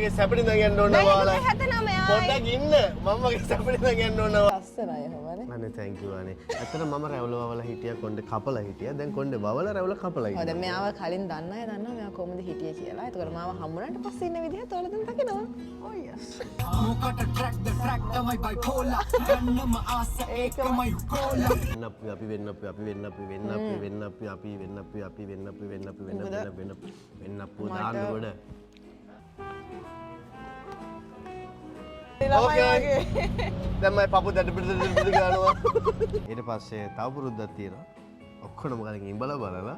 වගේ සැපට ඉඳන් යන්න ඕන ඔයාලා. 79යි. පොඩ්ඩක් ඉන්න. මම වගේ සැපට ඉඳන් යන්න ඕන. ලස්සනයි එහෙමනේ. අනේ thank you අනේ. ඇත්තට මම රැවුල වවලා හිටියා, කොණ්ඩේ කපලා හිටියා. දැන් කොණ්ඩේ වවලා රැවුල කපලා ඔව් දැන් ඉන්නවා. මෙයාව කලින් දන්න අය දන්නවා මෙයා කොහොමද හිටියේ කියලා. එතකොට මාව හම්බුනාට පස්සේ ඉන්න විදිහත් ඔයාලා දැන් දකිනවා. Oh yes. මොකට ට්‍රැක් ද ට්‍රැක් තමයි බයිපෝලා ගන්නම ආස ඒකමයි කෝලා වෙන්න අපි අපි වෙන්න අපි අපි වෙන්න අපි වෙන්න අපි වෙන්න අපි අපි වෙන්න අපි අපි වෙන්න අපි වෙන්න අපි වෙන්න මොකද? වෙන්න වෙන්න වෙන්න අප්පු දාන්න ගොඩ. ළමයි Okay. වගේ. දැන් මම පපු දඩ පිට දඩ පිට ගන්නවා. ඊට පස්සේ තව පුරුද්දක් තියෙනවා. ඔක්කොම කලින් ඉඹලා බලලා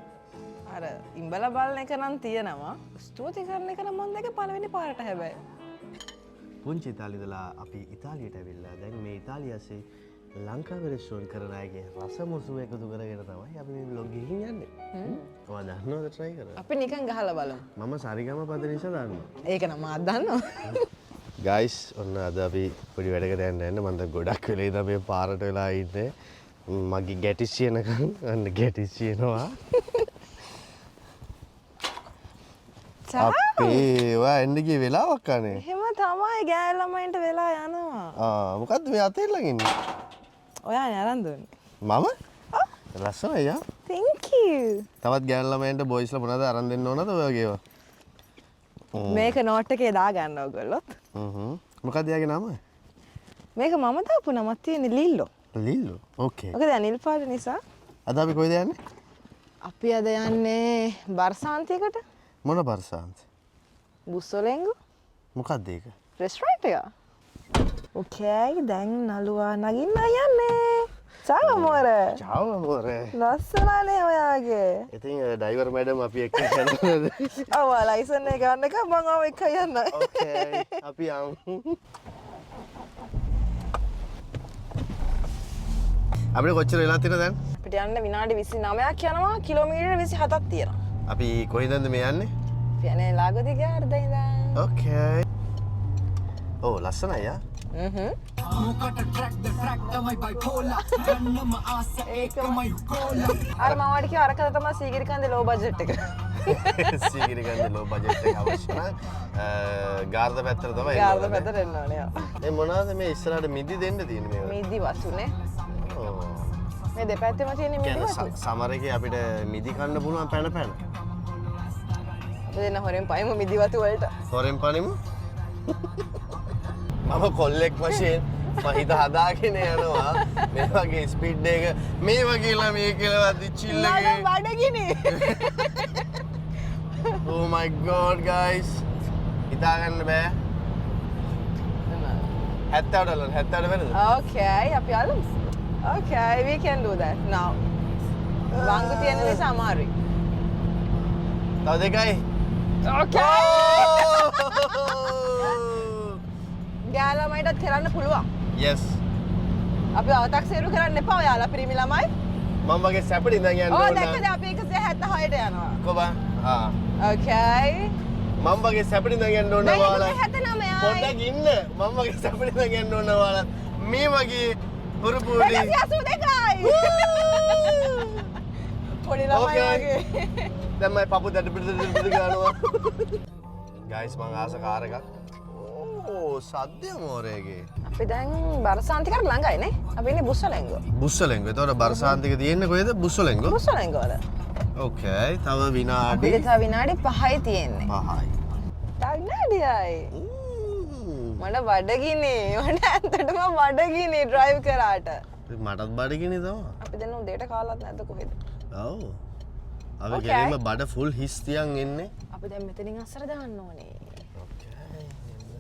අර ඉඹලා බලන එක නම් තියෙනවා. ස්තුති කරන එක නම් මම දැක පළවෙනි පාරට හැබැයි. පුංචි ඉතාලිය ඉඳලා අපි ඉතාලියට ඇවිල්ලා දැන් මේ ඉතාලියසේ ලංකාවේ රෙස්ටෝරන්ට් කරන අයගේ රස මුසු එකතු කරගෙන තමයි අපි මේ බ්ලොග් එකකින් යන්නේ. ඔයා දන්නවද try කරලා? අපි නිකන් ගහලා බලමු. මම සරිගම පද නිසා දන්නවා. ඒක නම් මාත් දන්නවා. ගයිස් ඔන්න අද අපි පොඩි වැඩකට යන්න යන්න මම දැන් ගොඩක් වෙලා ඉඳන් මේ පාරට වෙලා ඉන්නේ. මගේ ගැටිස් යනකම් අන්න ගැටිස් යනවා. අපේ ඔයා එන්න ගිය වෙලාවක් අනේ. එහෙම තමයි ගෑනු ළමයින්ට වෙලා යනවා. ආ මොකද්ද මේ අතේ ළඟ ඉන්නේ? ඔයා අරන් දුන්නේ. මම? ලස්සනයි යා. Thank you. තවත් ගෑනු ළමයින්ට බොයිස්ලා මොනවද අරන් දෙන්න ඕනද ඔය වගේ ඒවා? මේක නෝට් එකේ දාගන්න ඔයගොල්ලොත්. හ්ම්. මොකද්ද එයාගේ නම? මේක මම දාපු නමක් තියෙන්නේ ලිල්ලෝ. ලිල්ලෝ. ඕකේ. මොකද නිල් පාට නිසා. අද අපි කොහෙද යන්නේ? අපි අද යන්නේ බර්සාන්තියකට. මොන බර්සාන්ති? බුස්සොලෙංගු. මොකද්ද ඒක? රෙස්ටොරන්ට් එක. ඕකේ දැන් නළුවා නගින්න යන්නේ. චාව් අමෝරේ. චාව් අමෝරේ. ලස්සනනේ ඔයාගේ. ඉතින් ඩ්‍රයිවර් මැඩම් අපි එක්ක යනවද? ඔව් ලයිසන් එක ගන්න එක මං ආව එක්ක යන්න. ඕකේ. අපි යමු. අපිට කොච්චර වෙලා තියෙනවද දැන්? අපිට යන්න විනාඩි 29ක් යනවා, කිලෝමීටර් 27ක් තියෙනවා. අපි කොහෙන්ද මේ යන්නේ? අපි යන්නේ ලාගෝ දි ගාර්දා ඉඳන්. ඕකේ. ඔව් ලස්සනයි යා. මොකට ට්‍රැක් ද ට්‍රැක් තමයි බයිපෝලා ගන්නම ආස ඒකමයි කෝලා අර මම වාට කිව්වා අරකද තමයි සීගිරි කන්දේ ලෝ බජට් එක. සීගිරි කන්දේ ලෝ බජට් එක අවශ්‍ය නම් ගාර්ද පැත්තට තමයි එන්න ගාර්ද ඕනේ. පැත්තට එන්න ඕනේ. ඔව්. මේ මොනවද මේ ඉස්සරහට මිදි දෙන්න තියෙන්නේ මේවා? මිදි වතුනේ. ඔව්. මේ දෙපැත්තෙම තියෙන මිදි කියන්නේ වතු. සමර් එකේ අපිට මිදි කන්න පුළුවන් පැන පැන. අපි දෙන්න හොරෙන් පයිමු මිදි වතු වලට. හොරෙන් පනිමු. මම කොල්ලෙක් වශයෙන් මම හිත හදාගෙන යනවා මේ වගේ ස්පීඩ් එක මේ වගේ ළමයි කියලා වද්දි චිල් එකේ. මට බඩගිනි. Oh my god guys. හිතා ගන්න බෑ. 70ට අල්ලන්න 70ට වෙනද? Okay, අපි අල්ලමු. Okay, we can do that now. වංගු තියෙන නිසා අමාරුයි. තව දෙකයි. Okay. ගෑ ළමයිටත් කරන්න පුළුවන්. Yes. අපි අවතක්සේරු කරන්න එපා ඔයාලා පිරිමි ළමයි. මම වගේ සැපට ඉඳන් යන්න ඔව් ඕන. දැක්කද අපි 176ට යනවා. කොබා? ආ. Okay. මම වගේ සැපට ඉඳන් යන්න ඕන දැන් ඔයාලා. 179යි. පොඩ්ඩක් ඉන්න. මම වගේ සැපට ඉඳන් යන්න ඕන ඔයාලා. මේ වගේ හුරු පොඩි. 182යි. පොඩි ළමයි Okay. වගේ. දැන් මම පපු දඩ පිට දඩ පිට ගන්නවා. ගයිස් මං ආස කාර් එකක්. ඕ සද්දය මෝරේගේ. අපි දැන් බර්සාන්තිකට ළඟයි නේ. අපි ඉන්නේ බුස්සලෙංගෝ. බුස්සලෙංගෝ. එතකොට බර්සාන්තික තියෙන්නේ කොහෙද? බුස්සලෙංගෝ. බුස්සලෙංගෝ වල. ඕකේ. තව විනාඩි අපිට තව විනාඩි 5යි තියෙන්නේ. 5යි. තව විනාඩියයි. මට බඩගිනි. මට ඇත්තටම බඩගිනි ඩ්‍රයිව් කරාට. මටත් බඩගිනි තමයි. අපි දැන් උදේට කාලත් නැද්ද කොහෙද? ඔව්. අපි Okay. ගෙලින්ම බඩ ෆුල් හිස් තියන් එන්නේ. අපි දැන් මෙතනින් අස්සර දාන්න ඕනේ. ඕකේ.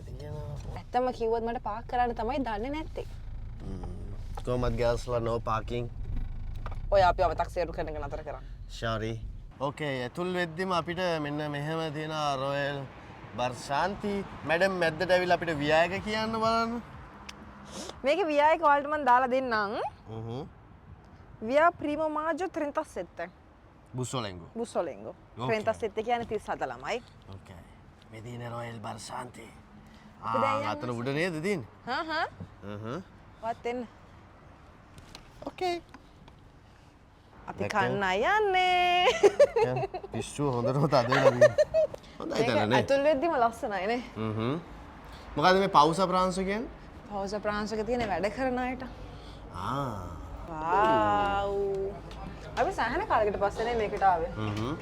තියෙනවා. ඇත්තම කිව්වොත් මට පාක් කරන්න තමයි දන්නේ නැත්තේ. කොහොමත් ගර්ල්ස්ලා නෝ පාකින්. ඔය අපි අවතක්සේරු කරන එක නතර කරන්න. සෝරි. ඕකේ ඇතුල් වෙද්දිම අපිට මෙන්න මෙහෙම තියෙන රොයල් බර්ශාන්ති මැඩම් මැද්දට ඇවිල්ලා අපිට ව්‍යායක කියන්න බලන්න. මේකේ ව්‍යායක ඔයාලට මම දාලා දෙන්නම්. හ්ම්. Via Primo Maggio 37. බුසොලෙංගෝ. බුසොලෙංගෝ. Okay. 37 කියන්නේ 37 ළමයි. ඕකේ. මේ තියෙන රොයල් බර්ශාන්ති. අපි දැන් ආ යන්න අතන උඩ නේද තියෙන්නේ? හා හා. හ්ම්. වත් එන්න. ඕකේ. අපි දැක්කද? කන්න යන්නේ. පිස්සුව හොඳටම තද වෙලා තියෙනවා. හොඳයි තැන නේ. ඇතුල් වෙද්දිම ලස්සනයි නේ. හ්ම්. මොකද්ද මේ පවුස ප්‍රාන්සු කියන්නේ? පවුස ප්‍රාන්සු එක තියෙන වැඩ කරන අයට. ආ. වාව්. අපි සෑහෙන කාලයකට පස්සේ නේ මේකට ආවේ. හ්ම්.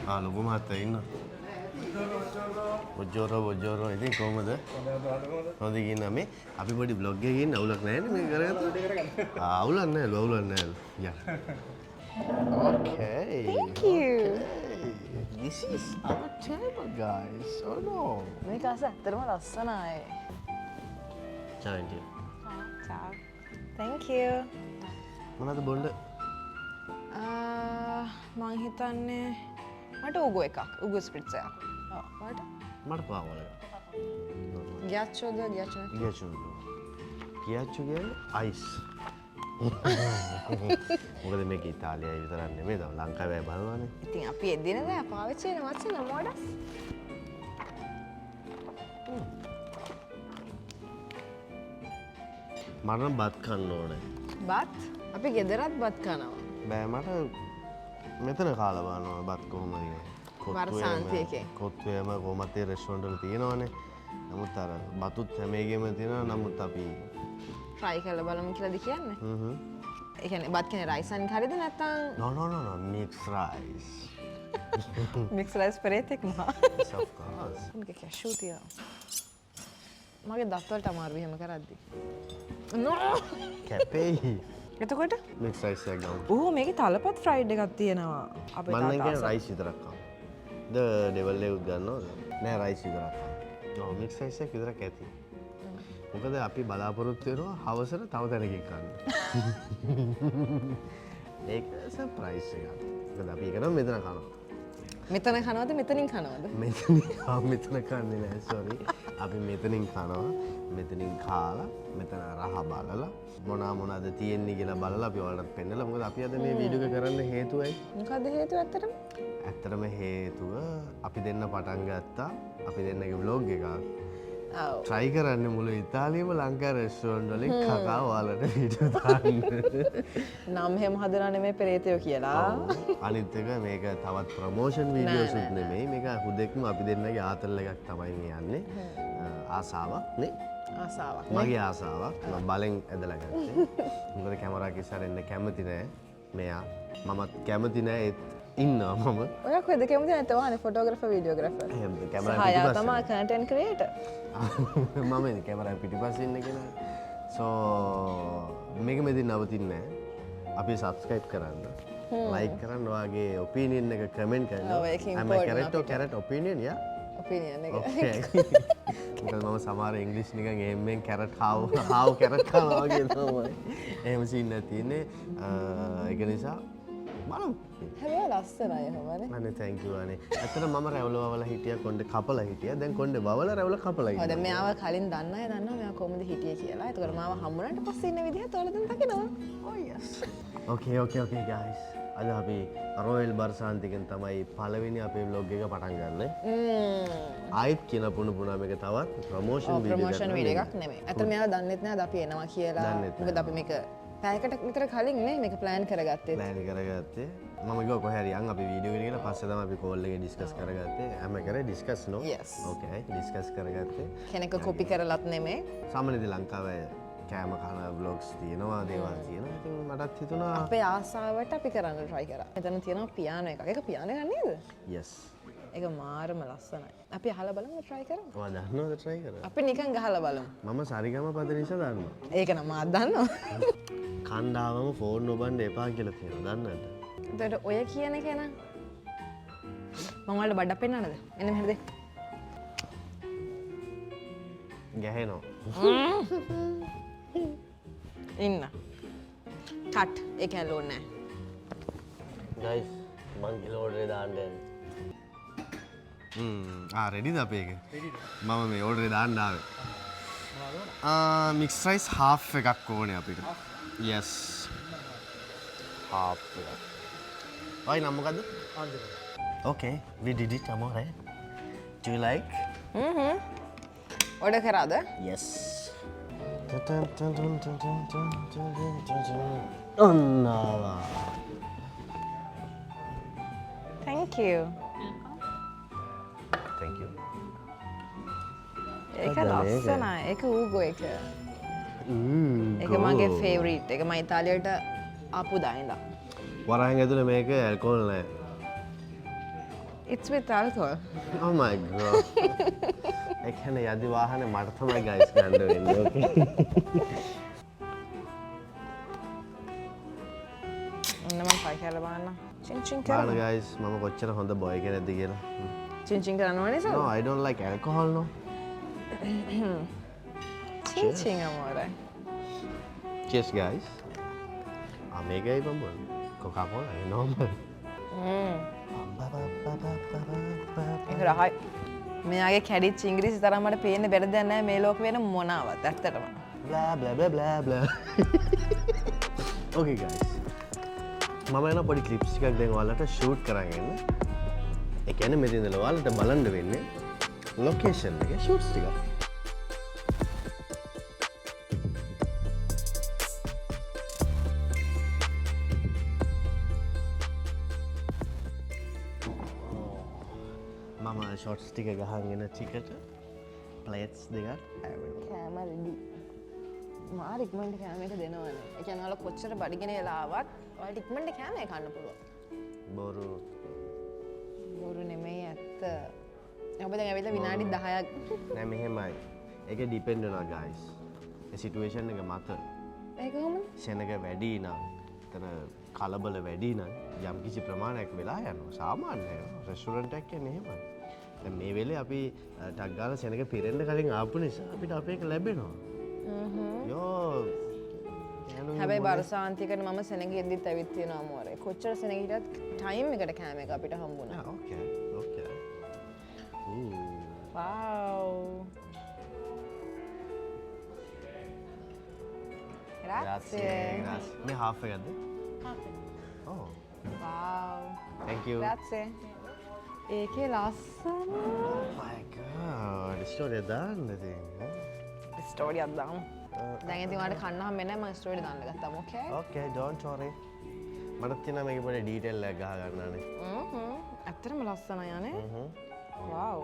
ආ ලොකු මහත්තයා ඉන්නවා. බොජ්ජෝරෝ බොජ්ජෝරෝ ඉතින් කොහමද? හොඳින් ඉන්නා මේ අපි පොඩි බ්ලොග් එකේ ඉන්න අවුලක් නැහැ නේ මේක කරගත්තා. ආ අවුලක් නැහැ අවුලක් නැහැ. යා. Okay. Thank you. Okay. This is our table guys. Oh no. මේක අස ඇත්තටම ලස්සනයි. Ciao India. Ciao. Thank you. මොනවද බොන්න? මං හිතන්නේ මට උගෝ එකක්. උගෝ ස්ප්‍රිට්ස් එකක්. ඔව්. මට මට පාවල එකක්. ගියාච්චෝද ගියාච්චෝ නැත්නම්? ගියාච්චෝ. ගියාච්චෝ කියන්නේ අයිස්. මොකද මේක ඉතාලියයි විතරක් නෙමෙයි තව ලංකාවේ අය බලනවානේ. ඉතින් අපි එදිනෙදා පාවිච්චි වෙන වචන මොඩස්. මට නම් බත් කන්න ඕනේ. බත් අපි ගෙදරත් බත් කනවා. බෑ මට මෙතන කාලා බලන්න ඕන බත් කොහොමද කියලා. වර්ෂාන්ති එකේ. කොත්තුවේම කොහොමත් ඒ රෙස්ටෝරන්ට් වල තියෙනවනේ. නමුත් අර බතුත් හැම එකෙම තියෙනවා. නමුත් අපි try කරලා බලමු කියලාද කියන්නේ? හ්ම්. ඒ කියන්නේ බත් කියන්නේ රයිස් ඇන් කරිද නැත්නම් No no no no mixed rice. Mix rice පෙරේතෙක් මහා. Yes, of course. මේක කැෂූ තියෙනවා. මගේ දත් වලට අමාරුයි එහෙම කරද්දි. No. කැපෙයි. එතකොට මික්ස් රයිස් එකක් ගමු. ඌ මේකේ තලපත් ෆ්‍රයිඩ් එකක් තියෙනවා. අපේ මං නම් තාත්තා කියන්නේ ආසයි. රයිස් විතරක් කමු. ද ඩෙවල් එකක් ගන්නවද? නෑ රයිස් විතරක් කමු. ඔව් මික්ස් රයිස් එකක් විතරක් ඇති. මොකද අපි බලාපොරොත්තු වෙනවා හවසට තව තැනකින් කන්න. ඒක සර්ප්‍රයිස් එකක්. මොකද අපි ඒක නම් මෙතන කනවා. මෙතන කනවද මෙතනින් කනවද? මෙතනින් මෙතන කන්නේ නෑ සෝරි. අපි මෙතනින් කනවා. මෙතනින් කාලා මෙතන රහ බලලා මොනවා මොනවාද තියෙන්නේ කියලා බලලා අපි ඔයාලටත් පෙන්නලා. මොකද අපි අද මේ වීඩියෝ එක කරන්න හේතුවයි. මොකද්ද හේතුව ඇත්තටම? ඇත්තටම හේතුව අපි දෙන්න පටන් ගත්තා. අපි දෙන්නගේ ව්ලොග් එකක්. ඔව්. ට්‍රයි කරන්න මුළු ඉතාලියම ලංකා රෙස්ටෝරන්ට් වලින් කකා ඔයාලට වීඩියෝ දාන්න. නම් එහෙම හදනා නෙමෙයි පෙරේතයෝ කියලා. අනිත් එක මේක තවත් ප්‍රොමෝෂන් වීඩියෝස් උත් නෙමෙයි. මේක හුදෙක්ම අපි දෙන්නගේ ආතල් එකක් තමයි මේ යන්නේ. ආසාවක් නේ. ආසාවක්. මගේ ආසාවක්. මම බලෙන් ඇදලා ගත්තේ. මොකද කැමරාවක් ඉස්සරහ එන්න කැමති නෑ මෙයා. මමත් කැමති නෑ ඒත් ඉන්නවා මම. ඔයා කොහෙද කැමති නැත්නම් ඔයානේ ෆොටෝග්‍රැෆර් වීඩියෝග්‍රැෆර්. එහෙම කැමරා සහයා පිටිපස්සේ. තමා කන්ටෙන්ට් ක්‍රියේටර්. මම ඉන්නේ කැමරා පිටිපස්සේ ඉන්න කෙනා. සෝ මේක මෙදින් නවතින්නේ නෑ. අපි සබ්ස්ක්‍රයිබ් කරන්න. ලයික් කරන්න ඔයාගේ ඔපිනියන් එක කමෙන්ට් කරන්න. ඔව්, ඒක Am I important correct or අපිට. correct opinion? Yeah. Opinion එක. Okay. මොකද මම සමහර ඉංග්‍රීසි නිකන් එහෙම්ෙන් කැරට් හාව් හාව් කැරට් කනවා වගේ තමයි. එහෙම සීන් එකක් තියෙන්නේ. ඒක නිසා බලමු. හැබැයි ලස්සනයි එහෙමනේ. අනේ thank you අනේ. ඇත්තට මම රැවුල වවලා හිටියා කොණ්ඩේ කපලා හිටියා. දැන් කොණ්ඩේ වවලා රැවුල කපලා ඔව් ඉන්නවා. දැන් මෙයාව කලින් දන්න අය දන්නවා මෙයා කොහොමද හිටියේ කියලා. එතකොට මාව හම්බුනාට පස්සේ ඉන්න විදිහත් ඔයාලා දැන් දකිනවා. Oh yes. Okay okay okay guys. අද අපි රොයල් බර්සාන්තිකෙන් තමයි පළවෙනි අපේ ව්ලොග් එක පටන් ගන්නෙ. ආයෙත් කියන පුණු පුණා මේක තවත් ප්‍රොමෝෂන් වීඩියෝ එකක් ප්‍රොමෝෂන් වීඩියෝ එකක් නෙමෙයි. ඇත්තට මෙයාලා දන්නෙත් නෑ අද අපි එනවා කියලා. දන්නෙත් නෑ. මොකද අපි මේක පැයකට විතර කලින් නේ මේක ප්ලෑන් කරගත්තේ. ප්ලෑන් කරගත්තේ. මම කිව්වා කොහේ හරි යන් අපි වීඩියෝ එක කියලා පස්සේ තමයි අපි කෝල් එකේ ඩිස්කස් කරගත්තේ. හැම කරේ ඩිස්කස් නෝ? Yes. Okay discuss කරගත්තේ. කෙනෙක්ව කොපි කරලත් නෙමෙයි. සාමාන්‍යයෙන් ලංකාවේ කෑම කන ව්ලොග්ස් තියෙනවා, දේවල් තියෙනවා. ඉතින් මටත් හිතුණා අපේ ආසාවට අපි කරන්න try කරා. මෙතන තියෙනවා පියානෝ එකක්. ඒක පියානෝ එකක් නේද? Yes. ඒක මාරම ලස්සනයි. අපි අහලා බලමු try කරමු. ඔයා දන්නවද try කරලා? අපි නිකන් ගහලා බලමු. මම සරිගම පද නිසා දන්නවා. ඒක නම් මාත් දන්නවා. කණ්ඩායමම ෆෝන් ඔබන්න එපා කියලා තියෙනවා. දන්නවද? එතකොට ඔය කියන කෙනා මම ඔයාලට බඩක් පෙන්නන්නද? එන්න මෙහෙට දෙන්න. ගැහෙනවා. ඉන්න. කට්. ඒ කැල්ල ඕනේ නෑ. ගයිස් මං කියලා ඕඩරේ දාන්න යන්නේ. ආ රෙඩිද අපේ එක? මම මේ ඕඩරේ දාන්න ආවේ. ආ මික්ස් රයිස් හාෆ් එකක් ඕනේ අපිට. Yes. Half එකක්. ඔය නම මොකද්ද? Okay, we did it amore. Do you like? Order කරාද? Yes. ඔන්න ආවා. Thank you. Thank you. ඒක මොකක්ද මේක? ලස්සනයි. ඒක ඌගෝ එක. ඒක මගේ ෆේවරිට්. ඒක මම ඉතාලියට ආපු දා ඉඳන්. වරහන් ඇතුලේ මේක ඇල්කොහොල් නෑ. It's with alcohol. Oh my God. ඒ කියන්නේ යදි වාහනේ මට තමයි ගයිස් ගන්න වෙන්නේ. ඕකේ. ඔන්න මම try කරලා බලන්න. චින් චින් බලන්න කරන්න. ගයිස්, මම කොච්චර හොඳ බොයි කෙනෙක්ද කියලා. චින් චින් කරන්න ඕනේ No, නේද? I don't like alcohol, no. Chin chin amore. Cheers guys. ආ, මේකයි මම බොන්නේ. Coca-Cola normal. ඒක රහයි. මෙයාගේ කැඩිච්ච ඉංග්‍රීසි තරම් මට පේන්න බැරි දෙයක් නෑ මේ ලෝකෙ වෙන මොනාවත් ඇත්තටම. Blah blah blah blah blah. Okay guys. මම යන පොඩි ක්ලිප්ස් ටිකක් දැන් ඔයාලට ෂූට් කරන් එන්න. ඒ කියන්නේ මෙතන ඉඳලා ඔයාලට බලන්න වෙන්නේ ලොකේෂන් එකේ ෂූට්ස් ටිකක්. මම ෂොට්ස් ටික ගහන් එන ටිකට ප්ලේට්ස් දෙකක් ඇවෙනවා. කෑම රෙඩි. මාර ඉක්මනට කෑම එක දෙනවනේ. ඒ කියන්නේ ඔයාලා කොච්චර බඩගිනි වෙලා ආවත් ඔයාලට ඉක්මනට කෑම එක කන්න පුළුවන්. බොරු. බොරු නෙමෙයි, ඇත්ත. ඔබ දැන් ඇවිල්ලා විනාඩි 10ක්. නෑ, මෙහෙමයි. ඒක ඩිපෙන්ඩ් වෙනවා ගයිස්. ඒ සිටුේෂන් එක මත. ඒක කොහොමද? සෙනග වැඩි නම්, එතන කලබල වැඩි නම් යම් කිසි ප්‍රමාණයක් වෙලා යනවා. සාමාන්‍යයි. රෙස්ටුරන්ට් එකක් කියන්නේ එහෙමයි. දැන් මේ වෙලේ අපි ටක් ගාලා සෙනග පිරෙන්න කලින් ආපු නිසා අපිට අපේ එක ලැබෙනවා. යෝ හැබැයි බරසාන්තිකට මම සෙනග ඉද්දිත් ඇවිත් තියෙනවා මෝරේ. කොච්චර සෙනග හිටියත් ටයිම් එකට කෑම එක අපිට හම්බුණා. ඕකේ ඕකේ. Wow. Grazie. Grazie. මේ හාෆ් එකක්ද? Half එක. Oh, Wow. thank you. Grazie. ඒකේ ලස්සන. Oh my God. ස්ටෝරිය දාන්න ඉතින්. ස්ටෝරියක් දාමු. දැන් ඉතින් ඔයාලට කන්න හම්බෙන්නේ නැහැ, මම ස්ටෝරි දාන්න ගත්තාම ඕකේ? Okay, don't worry. මටත් තියෙනවා මේකේ පොඩි ඩීටේල් එකක් ගහ ගන්න ඕනේ. හ්ම්. ඇත්තටම ලස්සනයි අනේ. Wow.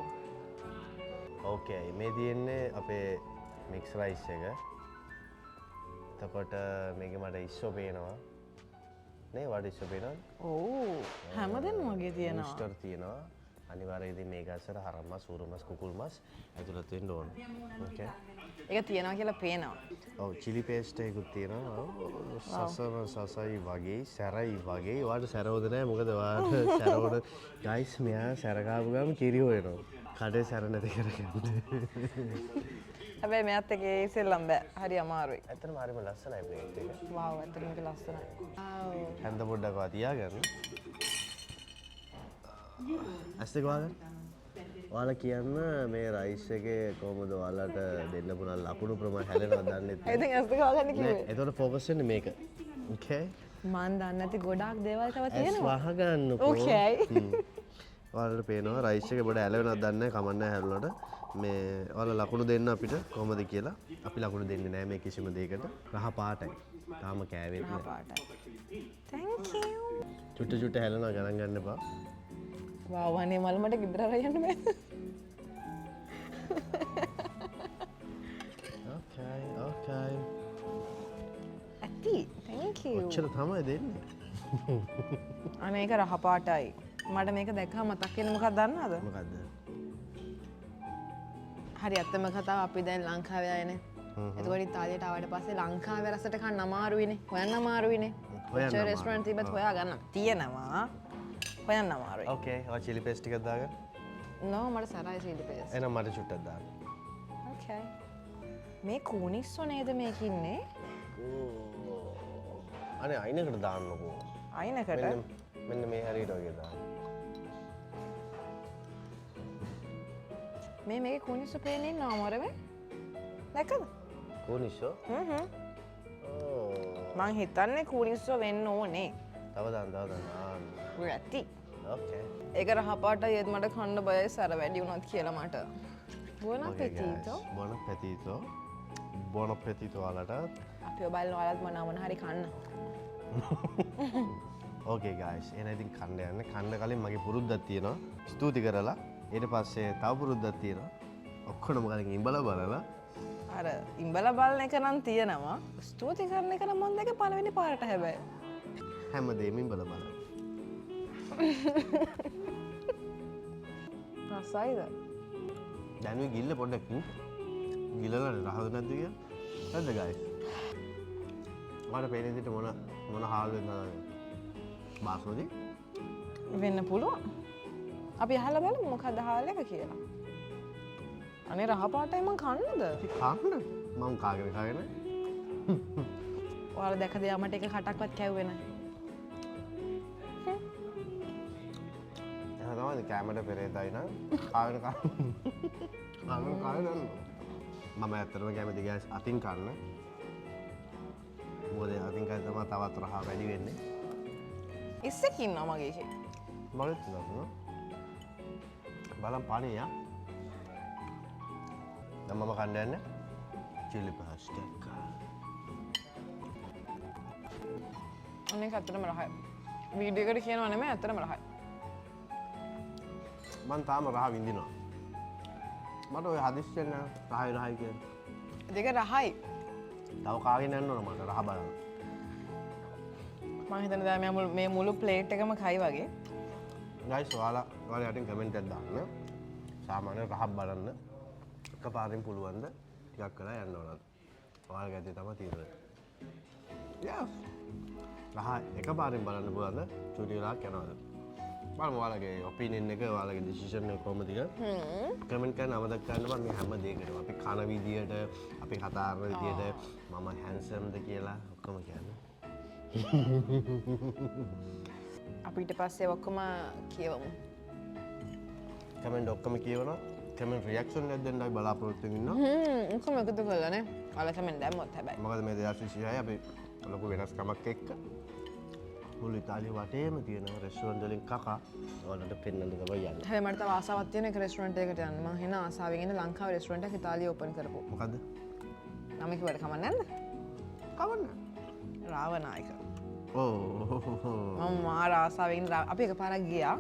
ඕකේ, මේ තියෙන්නේ අපේ මික්ස් රයිස් එක. එතකොට මේකේ මට ඉස්සෝ පේනවා. නේ, වාට ඉස්සෝ පේනවද? ඔව්. හැමදේම වගේ තියෙනවා. මුස්ටර් තියෙනවා. අනිවාර්යයෙන් ඉතින් මේක අස්සට හරක් මස්, ඌරු මස්, කුකුල් මස් ඇතුළත් වෙන්න ඕන. ඕකේ. ඒක තියෙනවා කියලා පේනවා. ඔව්, චිලි පේස්ට් එකකුත් තියෙනවා. ඔව්, සසම සසයි වගේ, සැරයි වගේ. ඔයාලට සැර හොද නෑ, මොකද ඔයාලට සැර හොද ගයිස්, මෙයා සැර කාපු ගමන් කිරි හොයනවා. කඩේ සැර නැති කරගන්න. හැබැයි මෙයාත් එක්ක ඒ සෙල්ලම් බෑ. හරි අමාරුයි. ඇත්තටම හරිම ලස්සනයි ප්ලේට් එක. වව්, ඇත්තටම මේක ලස්සනයි. වව්. හැන්ද පොඩ්ඩක් ඔයා තියාගන්න. ඇස් දෙක වහගන්න. ඔයාලා කියන්න මේ රයිස් එකේ කොහොමද ඔයාලට දෙන්න පුළුවන් ලකුණු ප්‍රමාණය හැලෙනවද දන්නෙත් නෑ. ඉතින් ඇස් දෙක වහගන්න නෑ, කිව්වේ. එතකොට ෆෝකස් වෙන්නේ මේක. ඕකේ. මං දන්නේ නැති ගොඩාක් දේවල් තව ඇස් තියෙනවා. වහගන්නකෝ. Okay. ඔයාලට පේනවා රයිස් එක පොඩ ඇලවෙනවද දන්නේ නැහැ, කමක් නැහැ හැලුණාට. මේ ඔයාලා ලකුණු දෙන්න අපිට කොහොමද කියලා. අපි ලකුණු දෙන්නේ නැහැ මේ කිසිම දෙයකට. රහ පාටයි. තාම කෑවෙත් රහ නෑ. පාටයි. Thank you. චුට්ට චුට්ට හැලෙනවා, ගණන් ගන්න එපා. වව්, අනේ මල මට ගෙදර අරන් යන්න බෑ. Okay, okay. ඇති. Thank you. ඔච්චර තමයි දෙන්නේ. අනේ ඒක රහ පාටයි. මට මේක දැක්කම මතක් වෙන්නේ මොකක්ද දන්නවද? මොකද්ද? හරි, ඇත්තම කතාව අපි දැන් ලංකාවේ අයනේ. එතකොට ඉතාලියට ආවට පස්සේ ලංකාවේ රසට කන්න අමාරුයිනේ. හොයන්න අමාරුයිනේ. හොයන්න කොච්චර අමාරුයි. රෙස්ටොරන්ට් තිබ්බත් හොයා ගන්න තියෙනවා. හොයන්න අමාරුයි. ඕකේ, ඔයා චිලි පේස්ට් ටිකක් දාගන්න. නෝ, මට සරයි චිලි පේස්ට්. එහෙනම් මට චුට්ටක් දාන්න. ඕකේ. මේ කූනිස්සෝ නේද මේක ඉන්නේ? අනේ අයිනකට දාන්නකෝ. අයිනකට? මෙන්න මෙන්න මේ හරියට වගේ දාන්න. මේ මේකේ කූනිස්සෝ පේන්නේ ඉන්නවා මොර මේ? දැක්කද? කූනිස්සෝ? හ්ම් හ්ම්. ඕ. මං හිතන්නේ කූනිස්සෝ වෙන්න ඕනේ. තව දාන්න, තව දාන්න. ආන්න. ඔය ඇති. ඕකේ. ඒක රහ පාටයි, ඒත් මට කන්න බයයි සැර වැඩි වුණොත් කියලා මට. Buon Okay, appetito. guys. Buon appetito. Buon appetito ඔයාලට. අපි ඔය බලන ඔයාලත් මොන මොන හරි කන්න. ඕකේ ගයිස්, එහෙනම් ඉතින් කන්න යන්න. කන්න කලින් මගේ පුරුද්දක් තියෙනවා. ස්තුති කරලා ඊට පස්සේ තව පුරුද්දක් තියෙනවා. ඔක්කොම කලින් ඉඹලා බලලා. අර ඉඹලා බලන එක නම් තියෙනවා. ස්තුති කරන එක නම් මම දැක්කේ පළවෙනි පාරට හැබැයි. හැමදේම ඉඹලා බලන්න. රසයිද? දැන් ඔය ගිල්ල පොඩ්ඩක් ඉන්න. ගිල්ලලා රහද නැද්ද කියලා? නැද්ද ගයිස්? ඔයාලට පේන විදිහට මොන මොන හාල් වෙන්නද? බාස්මති? වෙන්න පුළුවන්. අපි අහලා බලමු මොකද හාල් එක කියලා. අනේ රහ පාටයි මං කන්නද? ඉතින් කන්න. මං කාගෙන කාගෙන. ඔයාලා දැකද යා මට එක කටක්වත් කැව්වේ නැහැ. එහෙම තමයි කැමරට පෙරේතයි නම් කාගෙන කාගෙන කාගෙන යන්න. මම ඇත්තටම කැමති ගයිස් අතින් කන්න. මොකද අතින් කන්න තමයි තවත් රහ වැඩි වෙන්නේ. ඉස්සෙක් ඉන්නවා මගේ එකේ. මගෙත් ඉන්නවා. බලන් පානේ යා. දැන් මම කන්න යන්නේ චිලි පාස්ටා එක. අනේ ඇත්තටම රහයි. වීඩියෝ එකට කියනවා නෙමෙයි ඇත්තටම රහයි. මං තාම රහ විඳිනවා. මට ඔය හදිස්සියෙන් නෑ රහයි රහයි කියන්නේ. දෙක රහයි. තව කාගෙන යන්න ඕන මට රහ බලන්න. මං හිතන්නේ දැන් මේ මුළු ප්ලේට් එකම කයි වගේ. ගයිස් ඔයාලා යටින් කමෙන්ට් එකක් දාන්න. සාමාන්‍ය රහ බලන්න. එකපාරින් පුළුවන්ද ටිකක් වෙලා යන්න ඕනද? ඔයාලගේ අතේ තමයි තීරණය. Yes. රහ එකපාරින් බලන්න පුළුවන්ද? චුටි වෙලාවක් යනවද? බලමු ඔයාලගේ ඔපිනියන් එක, ඔයාලගේ ඩිසිෂන් එක කොහොමද කියලා. කමෙන්ට් කරන්න අමතක කරන්න එපා මේ හැම දෙයකටම. අපි කන විදියට, අපි කතා කරන විදියට, මම හැන්සම්ද කියලා ඔක්කොම කියන්න. අපි ඊට පස්සේ ඔක්කොම කියවමු. කමෙන්ට් ඔක්කොම කියවනවා. කමෙන්ට් රියැක්ෂන් එකක් දෙන්න අපි බලාපොරොත්තු වෙමින් ඉන්නවා. ඔක්කොම එකතු කරලා නේ. ඔයාලා කමෙන්ට් දැම්මොත් හැබැයි. මොකද මේ 2026 අපි ලොකු වෙනස්කමක් එක්ක මුළු ඉතාලිය වටේම තියෙන රෙස්ටුරන්ට් වලින් කකා ඔයාලට පෙන්වන්න තමයි යන්නේ. හැබැයි මට තව ආසාවක් තියෙන එක රෙස්ටුරන්ට් එකකට යන්න. මං හින ආසාවෙන් ඉන්න ලංකාවේ රෙස්ටුරන්ට් එකක් ඉතාලියේ ඕපන් කරපු. මොකද්ද? නම කිව්වට කමක් නැද්ද? කමක් නෑ. රාවනායක. ඔව්. මම මාර ආසාවෙන් ඉන්න අපි එකපාරක් ගියා.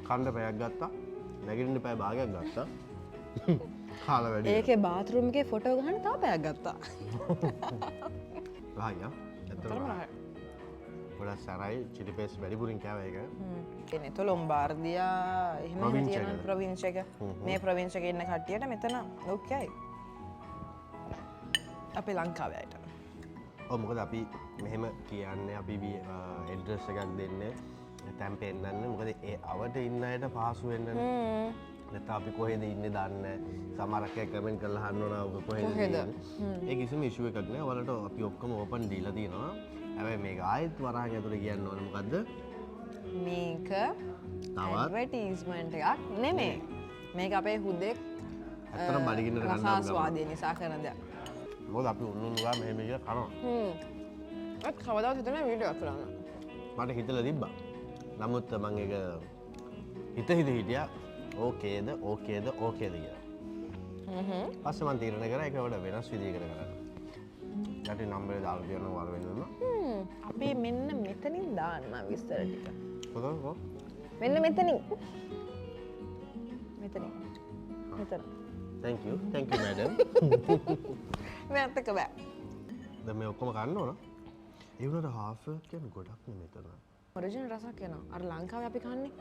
කන්න පැයක් ගත්තා. නැගිටින්න පැය භාගයක් ගත්තා. කාලා වැඩි. ඒකේ බාත්රූම් එකේ ෆොටෝ ගහන්න තව පැයක් ගත්තා. රහයි ආ. ඇත්තටම රහයි. ගොඩක් සැරයි චිලි පේස්ට් වැඩිපුරින් කෑවා ඒක. එනේ તો ලොම්බාර්දියා එහෙම තියෙන ප්‍රොවින්ස් එක. මේ ප්‍රොවින්ස් එකේ ඉන්න කට්ටියට මෙතන ඕකේයි. අපේ ලංකාවේ අයට. ඔව් මොකද අපි මෙහෙම කියන්නේ අපි ඇඩ්‍රස් එකක් දෙන්නේ නැත්නම් පෙන්නන්නේ මොකද ඒ අවට ඉන්න අයට පහසු වෙන්නනේ. නැත්නම් අපි කොහෙද ඉන්නේ දන්නේ නැහැ. සමහරක් අය කමෙන්ට් කරලා අහන්න ඕන ඔබ කොහෙද ඉන්නේ. ඒ කිසිම ඉෂුව එකක් නෑ. ඔයාලට අපි ඔක්කොම ඕපන් දීලා තියෙනවා. හැබැයි මේක ආයෙත් වරහන් ඇතුළේ කියන්න ඕනේ මොකද්ද? මේක ඇඩ්වර්ටයිස්මන්ට් එකක් නෙමෙයි. මේක අපේ හුදෙක් ඇත්තටම බඩගින්නට ගන්න රසාස්වාදය නිසා කරන දෙයක්. මොකද අපි උණු උණු ගා මෙහෙම කියලා කනවා. ඒත් කවදාවත් හිතුවේ නෑ වීඩියෝ එකක් කරන්න. මට හිතලා තිබ්බා. නමුත් මං ඒක හිත හිත හිටියා ඕකේද ඕකේද ඕකේද කියලා. පස්සේ මං තීරණය කරා ඒක වඩා වෙනස් විදියකට කරන්න. යටි නම්බරේ දාලා තියෙනවා වර වෙනම. අපි මෙන්න මෙතනින් දාන්න විස්තර ටික. කොහොමද? මෙන්න මෙතනින්. මෙතනින්. මෙතන. Thank you. Thank you madam. මෑත් එක බෑ. දැන් මේ ඔක්කොම කන්න ඕන. ඒ වුණාට හාෆ් එක කියන්නේ ගොඩක් නේ මෙතන. ඔරිජිනල් රසක් එනවා. අර ලංකාවේ අපි කන්නේ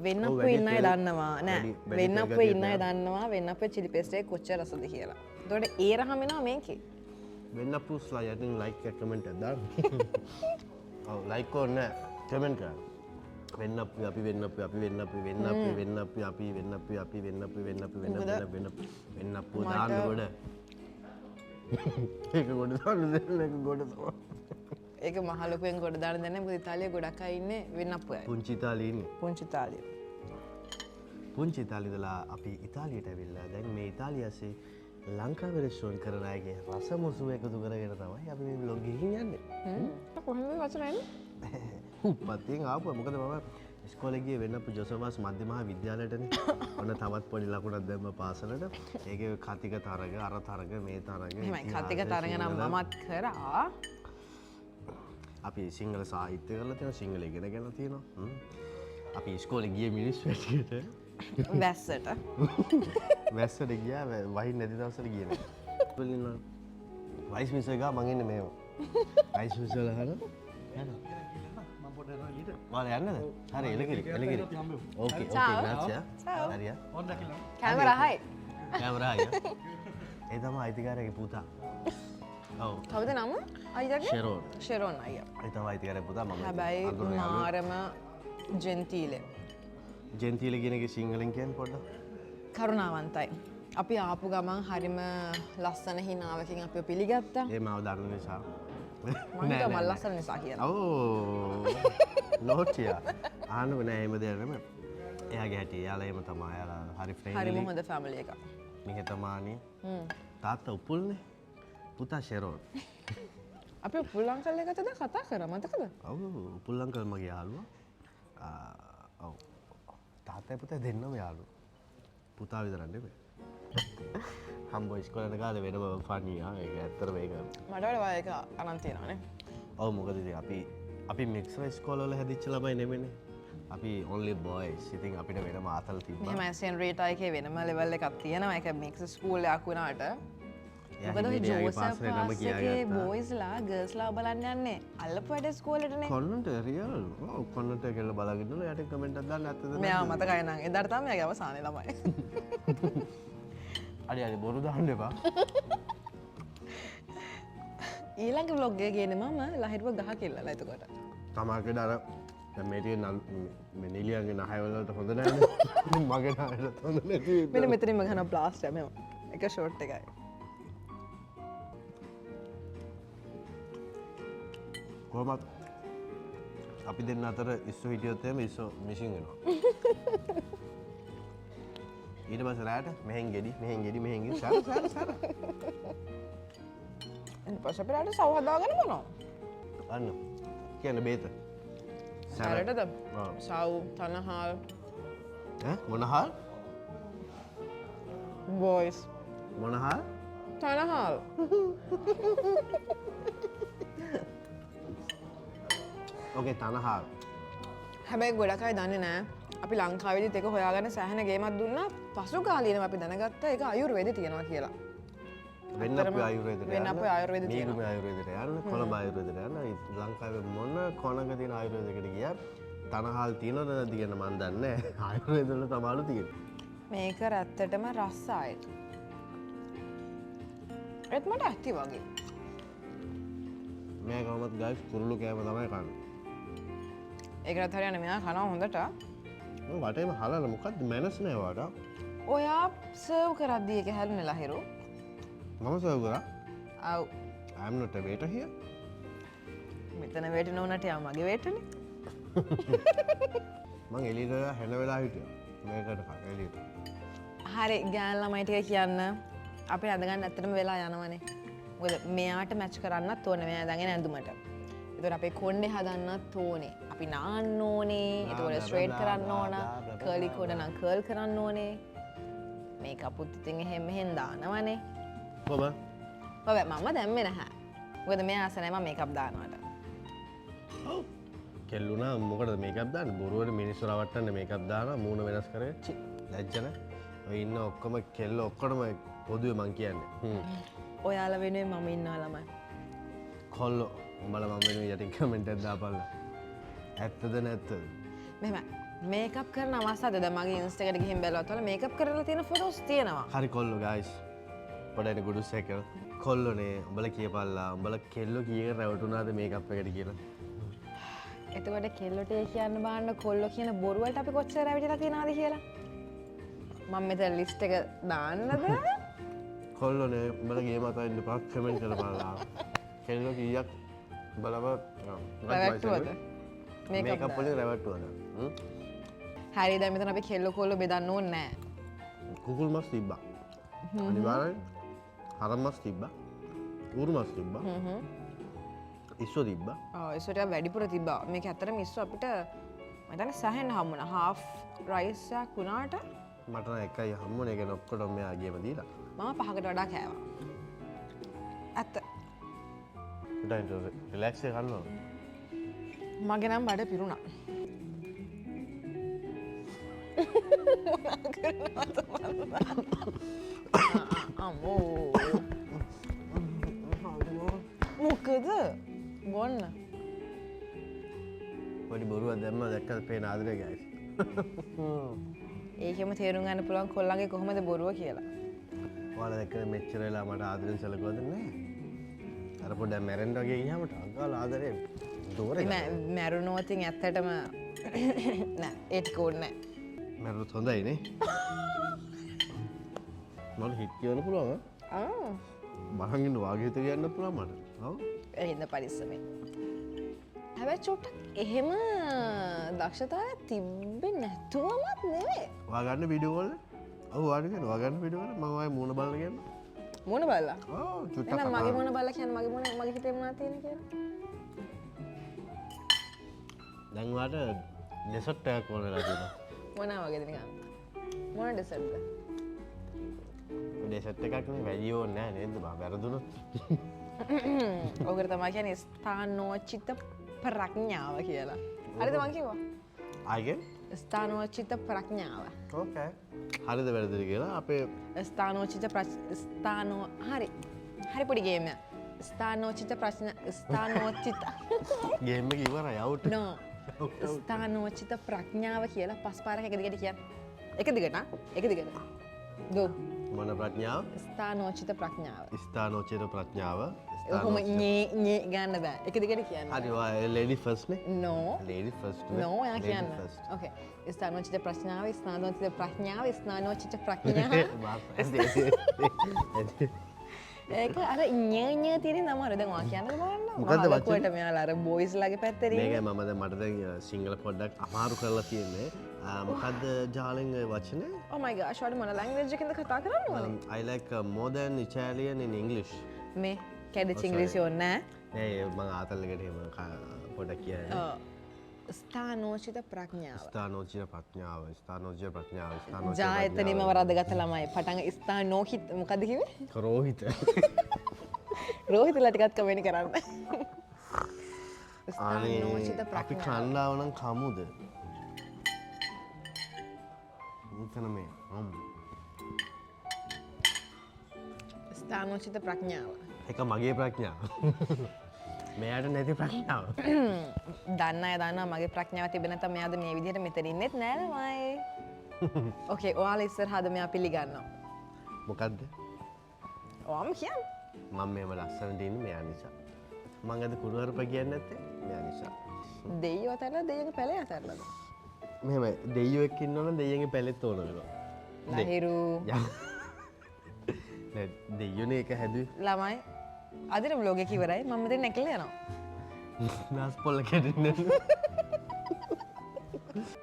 වෙන්නප්පුවේ ඉන්න අය දන්නවා නෑ. වෙන්නප්පුවේ ඉන්න අය දන්නවා වෙන්නප්පුවේ චිලි පේස්ට් එක කොච්චර රසද කියලා. එතකොට ඒ රහම එනවා මේකේ. වෙන්නප්පුස්ලා යටින් ලයික් එක කමෙන්ට් එකක් දාන්න. ඔව් ලයික් ඕනේ නෑ. කමෙන්ට් කරන්න. වෙන්නප්පු අපි වෙන්නප්පු අපි වෙන්නප්පු වෙන්නප්පු වෙන්නප්පු අපි වෙන්නප්පු අපි වෙන්නප්පු වෙන්නප්පු වෙන්නප්පු වෙන්නප්පු වෙන්නප්පු දාන්න ගොඩ. ඒක ගොඩ දාන්න දෙන්න ඒක ගොඩ තමයි. ඒක මහ ලොකුවෙන් ගොඩ දාන්න දෙන්නේ මොකද ඉතාලියේ ගොඩක් අය ඉන්නේ වෙන්නප්පු අය. පුංචි ඉතාලියේ ඉන්නේ. පුංචි ඉතාලිය. පුංචි ඉතාලිය ඉඳලා අපි ඉතාලියට ඇවිල්ලා දැන් මේ ඉතාලියසේ ලංකාවේ රෙස්ටුරන්ට් කරන අයගේ රසමුසු එකතු කරගෙන තමයි අපි මේ බ්ලොග් එකකින් යන්නේ. කොහෙන්ද වචන එන්නේ? උප්පත්තියෙන් ආපුවා. මොකද මම ඉස්කෝලේ ගියේ වෙන්නප්පු ජොසෆස් මධ්‍ය මහා විද්‍යාලයටනේ. ඔන්න තවත් පොඩි ලකුණක් දැම්ම පාසලට. ඒකේ කතික තරග, අර තරග, මේ තරග. එහෙමයි කතික තරග නම් මමත් කරා. අපි සිංහල සාහිත්‍ය කරලා තියෙනවා, සිංහල ඉගෙනගෙන තියෙනවා. අපි ඉස්කෝලේ ගිය මිනිස්සු හැටියට වැස්සට. වැස්සට ගියා, වහින්න නැති දවසට ගියේ නෑ. වලින් රයිස් මිස් එක මං ඉන්නේ මෙහෙම. රයිස් මිස් වල අහන යනවා. මං පොඩ්ඩක් යනවා එළියට. ඔයාලා යන්නද? හරි, එළකිරි, එළකිරි. ඕකේ, ඕකේ, ග්‍රාසියා. හරි ආ. ඔන්න දකින්න. කැමරා හයි. කැමරා හයි. ඒ තමයි අයිතිකාරයාගේ පුතා. ඔව්. කවුද නම? අයියාගේ? ෂෙරෝන්. ෂෙරෝන් අයියා. ඒ තමයි අයිතිකාරයාගේ පුතා. මම හැබැයි අඳුරන යාළුවෙක්. මාරම ජෙන්ටීලේ. ජෙන්ටීලේ කියන එකේ සිංහලෙන් කියන්නේ පොඩ්ඩක්. කරුණාවන්තයි. අපි ආපු ගමන් හරිම ලස්සන හිනාවකින් අපිව පිළිගත්තා. ඒ මාව දන්න නිසා. මං හිතුවා මං ලස්සන නිසා කියලා. ඔව්. නෝටියා. ආනව නෑ එහෙම දෙයක් නෙමෙයි. එයාගේ හැටි එයාලා එහෙම තමයි. එයාලා හරි ෆ්‍රෙන්ඩ්ලි. හරිම හොඳ ෆැමිලි එකක්. නිහතමානී. තාත්තා උපුල්නේ. පුතා ෂෙරෝන්. අපි උපුල් අංකල් එක්කද කතා කරා මතකද? ඔව් උපුල් අංකල් මගේ යාළුවා. ඔව්. තාත්තයි පුතා දෙන්නම යාළුවෝ. පුතා විතරක් නෙමෙයි. හම්බෝ ඉස්කෝලේ යන කාලේ වෙනම ෆනි ආ. ඒක ඇත්තටම ඒක. මට වඩා ඒක අරන් තියෙනවානේ. ඔව් මොකද ඉතින් අපි මික්ස් ඉස්කෝල වල හැදිච්ච ළමයි නෙමෙයිනේ. අපි only boys. ඉතින් අපිට වෙනම ආතල් තිබ්බා. මෙහෙම සෙන් රීටා එකේ වෙනම ලෙවල් එකක් තියෙනවා. ඒක මික්ස් ස්කූල් එකක් වුණාට. මොකද ඔය ජෝසප් පාස් එකේ බෝයිස්ලා ගර්ල්ස්ලා බලන්න යන්නේ අල්ලපු වැඩ ස්කෝලේටනේ. කොන්නන්ට රියල්. ඔව් කොන්නන්ට කියලා බලාගෙන ඉන්නලා එයාට කමෙන්ට් එකක් දාන්න ඇත්තද? මෙයා මතකයි නම් එදාට තමයි එයාගේ අවසානයේ ළමයි. අඩේ අඩේ බොරු දාන්න එපා. ඊළඟ ව්ලොග් එක ගේන්නේ මම ලහිරුව ගහ කිල්ලලා එතකොට. තමාගේ අර දැන් මේ ටික මේ නිලියන්ගේ නහය වලට හොඳ නෑනේ. මගේ නහයට හොඳ නැති වෙයි. මෙන්න මෙතනින්ම ගහන බ්ලාස්ට් එක මෙහෙම. එක ෂොට් එකයි. කොහොමත් අපි දෙන්න අතර ඉස්සෝ හිටියොත් එහෙම ඉස්සෝ මිසින් වෙනවා. ඊට පස්සේ රාට මෙහෙන් ගෙඩි මෙහෙන් ගෙඩි මෙහෙන් ගෙඩි සර සර සර. ඊට පස්සේ අපි රාට සව් හදාගෙන මොනවා? අන්න කියන්න බේත. සැරටද? ඔව්. සව් තනහල්. ඈ මොනහල්? බොයිස්. මොනහල්? තනහල්. ඕකේ තනහල්. හැබැයි ගොඩක් අය දන්නේ නෑ. අපි ලංකාවේදීත් ඒක හොයාගන්න සෑහෙන ගේමක් දුන්නා. පසු කාලීනව අපි දැනගත්තා ඒක ආයුර්වේදේ තියෙනවා කියලා. වෙන්න අපි ආයුර්වේදයට යන්න. වෙන්න අපි ආයුර්වේදේ තියෙනවා. මීගුමේ ආයුර්වේදයට යන්න, කොළඹ ආයුර්වේදයට යන්න. ලංකාවේ මොන කොනක තියෙන ආයුර්වේදයකට ගියත් තනහල් තියෙනවද නැද්ද කියන මන් දන්නේ නෑ. ආයුර්වේද වල තමයිලු තියෙන්නේ. මේක ඇත්තටම රසයි. ඒත් මට ඇති වගේ. මෙයා කොහොමත් ගයිස් කුරුළු කෑම තමයි කන්නේ. ඒකටත් හරියන්නේ මෙයා කනවා හොඳට. මම වටේම හලන මොකද්ද මැනස් නෑ වාට. ඔයා සර්ව් කරද්දී ඒක හැලුනේ ලහිරු. මම සර්ව් කරා. ඔව්. I am not a waiter here. මෙතන වේටර් නොවුනට යා මගේ වේටර්නේ. මං එළියට වෙලා හැන වෙලා හිටියා. මේකට කන එළියට. හරි ගෑන් ළමයි ටික කියන්න. අපිට අඳ ගන්න ඇත්තටම වෙලා යනවනේ. මොකද මෙයාට මැච් කරන්නත් ඕනේ මෙයා දැන් එන ඇඳුමට. ඒතකොට අපේ කොණ්ඩේ හදන්නත් ඕනේ. අපි නාන්න ඕනේ. ඒතකොට ස්ට්‍රේට් කරන්න ඕන. කර්ලි කොණ්ඩ නම් කර්ල් කරන්න ඕනේ. මේකප් උත් ඉතින් එහෙම මෙහෙන් දානවනේ. කොහොම? ඔව් මම දැම්මේ නැහැ. මොකද මෙයා ආස නැහැ මම මේකප් දානවට. ඔව්. කෙල්ලුණා මොකටද මේකප් දාන්නේ? බොරුවට මිනිස්සු රවට්ටන්න මේකප් දානවා මූණ වෙනස් කරගෙන. චි ලැජ්ජ නැහැ. ඔය ඉන්න ඔක්කොම කෙල්ල ඔක්කොටම පොදුවේ මං කියන්නේ. ඔයාලා වෙනුවෙන් මම ඉන්නවා ළමයි. කොල්ලෝ උඹලා මම වෙනුවෙන් යටින් කමෙන්ට් එකක් දාපල්ලා. ඇත්තද නැත්තද? මෙහෙම මේකප් කරන අවස්ථාවද දැන් මගේ ඉන්ස්ටා එකට ගිහින් බැලුවත් ඔයාලා මේකප් කරලා තියෙන ෆොටෝස් තියෙනවා. හරි කොල්ලෝ ගයිස්. පොඩ්ඩක් එන්න ගුඩුස් එක. කොල්ලෝනේ උඹලා කියපල්ලා උඹලා කෙල්ලෝ කීයක රැවටුණාද මේකප් එකට කියලා. එතකොට කෙල්ලොට ඒ කියන්න බාන්න කොල්ලෝ කියන බොරු වලට අපි කොච්චර රැවටිලා තියනවද කියලා. මම මෙතන ලිස්ට් එක දාන්නද? කොල්ලෝනේ උඹලා ගේම අතරින් එපා කමෙන්ට් කරපල්ලා. කෙල්ලෝ කීයක් උඹලව රැවට්ටුවද? මේකප් වලින් රැවට්ටුවද? හරි දැන් මෙතන අපි කෙල්ලෝ කොල්ලෝ බෙදන්න ඕනේ නෑ. කුකුල් මස් තිබ්බා. අනිවාර්යෙන් හරක් මස් තිබ්බා. ඌරු මස් තිබ්බා. ඉස්සෝ තිබ්බා. ඔව් ඉස්සෝ ටිකක් වැඩිපුර තිබ්බා. මේක ඇත්තටම ඉස්සෝ අපිට මම හිතන්නේ සෑහෙන හම්බුණා. හාෆ් රයිස් එකක් වුණාට මට නම් එකයි හම්බුනේ. ඒ කියන්නේ ඔක්කොටම මෙයා ගියම දීලා. මම පහකට වඩා කෑවා. ඇත්ත. රිලැක්ස් එක ගන්න ඕන. මගේ නම් බඩ පිරුණා. මොනා කරනවද මන්දා? අම්මෝ. මොකද? බොන්න. පොඩි බොරුවක් දැම්ම දැක්කද පේන ආදරේ ගයිස්. ඒකෙම තේරුම් ගන්න පුළුවන් කොල්ලන්ගේ කොහොමද බොරුව කියලා. ඔයාලා දැක්කද මෙච්චර වෙලා මට ආදරෙන් සැලකුවද නෑ. අර පොඩ්ඩක් මැරෙන්න වගේ ගියාම ටක් ගාලා ආදරේ දෝරේ මැරුණොත් ඉතින් ඇත්තටම නෑ ඒ ටික ඕනේ නෑ. මැරුණොත් හොඳයි නේ. මට හිත කියන්න පුළුවන් ආ. බලන් ඉන්න වාගේ හිත කියන්න පුළුවන් මට. ඔව්. ඒ හින්දා පරිස්සමෙන්. හැබැයි චුට්ටක් එහෙම දක්ෂතාවයක් තිබ්බේ නැතුවමත් නෙවෙයි. ඔයා ගන්න වීඩියෝ වල ඔව් ඔයාට කියන්න ඔයා ගන්න වීඩියෝ වල මම ඔයාගේ මූණ බලලා කියන්න. මූණ බලලා? ඔව් චුට්ටක්. එහෙනම් මගේ මූණ බලලා කියන්න මගේ මූණ මගේ හිතේ මොනවද තියෙන්නේ කියලා. දැන් ඔයාට ඩෙසර්ට් එකක් ඕන වෙලා තියෙනවා. මොනවා වගේද නිකන්? මොන ඩෙසර්ට්ද? ඩෙසර්ට් එකක් නේ වැඩි ඕනේ නෑ නේද බා වැරදුනොත්. ඔකට තමයි කියන්නේ ස්ථානෝචිත ප්‍රඥාව කියලා. හරිද මං කිව්වා? ආයෙ ස්ථානෝචිත ප්‍රඥාව. ඕකේ. හරිද වැරදිද කියලා අපේ ස්ථානෝචිත ස්ථානෝ හරි. හරි පොඩි ගේම් එකක්. ස්ථානෝචිත ප්‍රශ්න ස්ථානෝචිත ගේම් එක ඉවරයි අවුට්. නෝ. ස්ථානෝචිත ප්‍රඥාව කියලා පස් පාරක් එක දිගට කියන්න. එක දිගට ආ එක දිගට. ගෝ. මොන ප්‍රඥාව? ස්ථානෝචිත ප්‍රඥාව. ස්ථානෝචිත ප්‍රඥාව. ඔහොම ඤේ ඤේ ගන්න බෑ. එක දිගට කියන්න. හරි ඔයා ලේඩි ෆස්ට් නේ? නෝ. ලේඩි ෆස්ට් නේ? නෝ ඔයා කියන්න. ඕකේ. ස්ථානෝචිත ප්‍රඥාව, ස්ථානෝචිත ප්‍රඥාව, ස්ථානෝචිත ප්‍රඥාව. ඒක අර ඤේ ඤේ තියෙන අමාරු. දැන් ඔයා කියන්නකෝ බලන්න. මොකද්ද වචනේ? මෙයාලා අර බොයිස් ලාගේ පැත්තේ ඉන්නේ. මේකයි මම දැන් මට දැන් සිංහල පොඩ්ඩක් අමාරු කරලා තියෙන්නේ. මොකද්ද ජාලෙන් ඔය වචනේ? Oh my gosh, ඔයාලා මොන ලැන්ග්වේජ් එකකින්ද කතා කරන්න ඕනේ? I like more than Italian in English. මේ කැඩිච්ච ඉංග්‍රීසි ඕනේ නෑ. නෑ ඒ මං ආතල් එකට එහෙම පොඩ්ඩක් කියන්නේ. ස්ථානෝචිත ප්‍රඥාව. ස්ථානෝචිත ප්‍රඥාව, ස්ථානෝචිත ප්‍රඥාව, ස්ථානෝචිත ජායතනෙම වරද්දගත්ත ළමයි. පටන් ස්ථානෝහිත මොකද්ද කිව්වේ? රෝහිත. රෝහිතලා ටිකක් කමෙන්ට් කරන්න. අනේ ස්ථානෝචිත අපි ප්‍රඥාව. කණ්ඩාව නම් කමුද? මෙතන මේ අම් ස්ථානෝචිත ප්‍රඥාව. එක මගේ ප්‍රඥාව. මෙයාට නැති ප්‍රඥාව. දන්න අය දන්නවා මගේ ප්‍රඥාව තිබෙන නැත්නම් මෙයාද මේ විදිහට මෙතන ඉන්නෙත් නෑ ළමයි. ඕකේ ඔයාලා ඉස්සරහද මෙයා පිළිගන්නවා. මොකද්ද? ඔයාම කියන්න. මම මෙහෙම ලස්සනට ඉන්නේ මෙයා නිසා. මං අද කුණුහරුප කියන්නේ නැත්තේ මෙයා නිසා. දෙයියෝ අතහැරලා දෙයියන්ගේ පැලේ අතහැරලාද? මෙහෙමයි දෙයියෝ එක්ක ඉන්නවනම් දෙයියන්ගේ පැලෙත් ඕන වෙනවා. ලහිරු නෑ දෙයියෝනේ ඒක හැදුවේ. ළමයි අදින බ්ලොග් එක ඉවරයි මම මෙතන නැගිටලා යනවා. නාස් පොල්ල කැඩෙන්නේ.